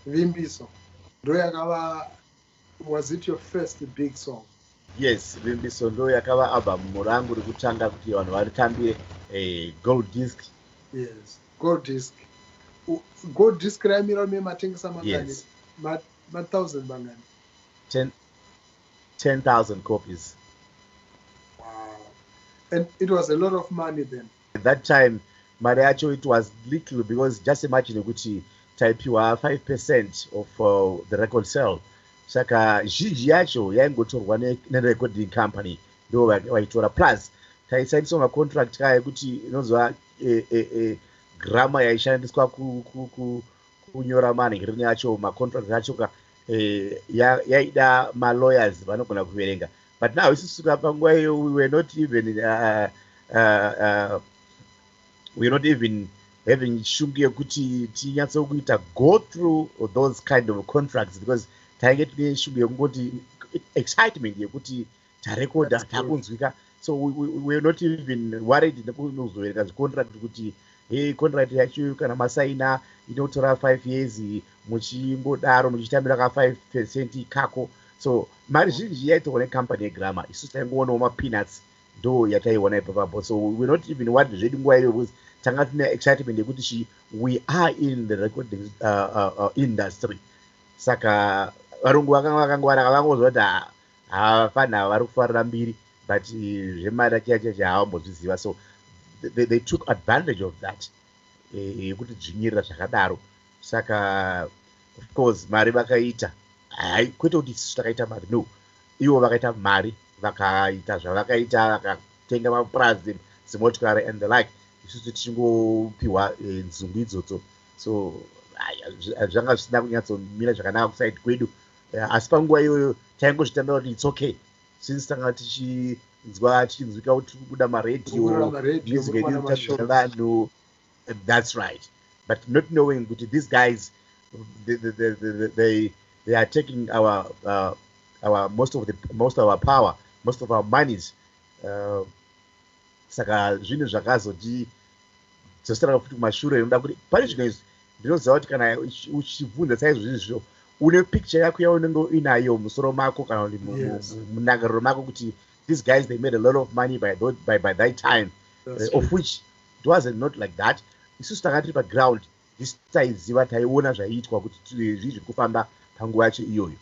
Vimbiso ndo yakava, was it your first big song? Yes, Vimbiso ndo yakava album rangu rekutanga kuti vanhu varitambire, gold disc. Yes, gold disc. Gold disc raimira mematengesa mangani? Yes. Ma-thousand mangani? 10,000 copies. Wow, and it was a lot of money then. At that time mari yacho, it was little, because just imagine kuti taipiwa 5% of the record sale. Saka zhinji yacho yaingotorwa nerecording company, ndo vaitora. Plus taisainiswa macontract kaya ekuti inonzwa Gramma yaishandiswa kunyora manherini acho, macontract acho ka, yaida malawyers vanogona kuverenga. But now isusu panguva iyo we were not even having shungu yekuti tinyatsokuita go through those kind of contracts, because tainge tine shungu yekungoti excitement yekuti tarekodha, takunzwika. So we were not even worried nekunozoverenga zvicontract kuti, hey, contract yacho kana masaina inotora 5 years, muchingodaro muchitambira ka 5% ikako. So mari zhinji yaitorwa necompany yeGramma. Isusu taingoonawo mapeanuts, ndo yataiona ipapapo. So we were not even worried zvedu nguva iyoyo, because tanga tine excitement yekuti we are in the recording industry. Saka varungu vakanga vakangwara, vangozva kuti havafana vari kufarira mbiri, but zvemari yacho havambozviziva. So they took advantage of that, yekuti dzvinyirira zvakadaro. Saka of course mari vakaita, hai, kwete kuti isusu takaita mari, no, ivo vakaita mari, vakaita zvavakaita, vakatenga mapurazi, dzimotikari and the like, isusu tichingopiwa nzungu idzodzo. So zvanga zvisina kunyatsomira zvakanaka kuside kwedu. Asi panguva iyoyo taingozvitambira kuti it's okay, since tanga tichinzwa, tichinzwika kuti tiri kubuda maredhiyo, music yedu iri vanhu. That's right. But not knowing kuti these guys, they are taking our most of our power, most of our monies. Saka zvinhu zvakazoti dzosera futi kumashure. Inoda kuti pane zvinhu izvi, ndinoziva kuti kana uchibvunza saizvozvizvo, une picture yako yaunenge uinayo musoro mako kana kuti mundangariro mako kuti these guys, they made a lot of money by that time, of which it wasn't not like that. Isusu tanga tiri paground, isi taiziva, taiona zvaiitwa kuti zvii zviri kufamba panguva yacho iyoyo.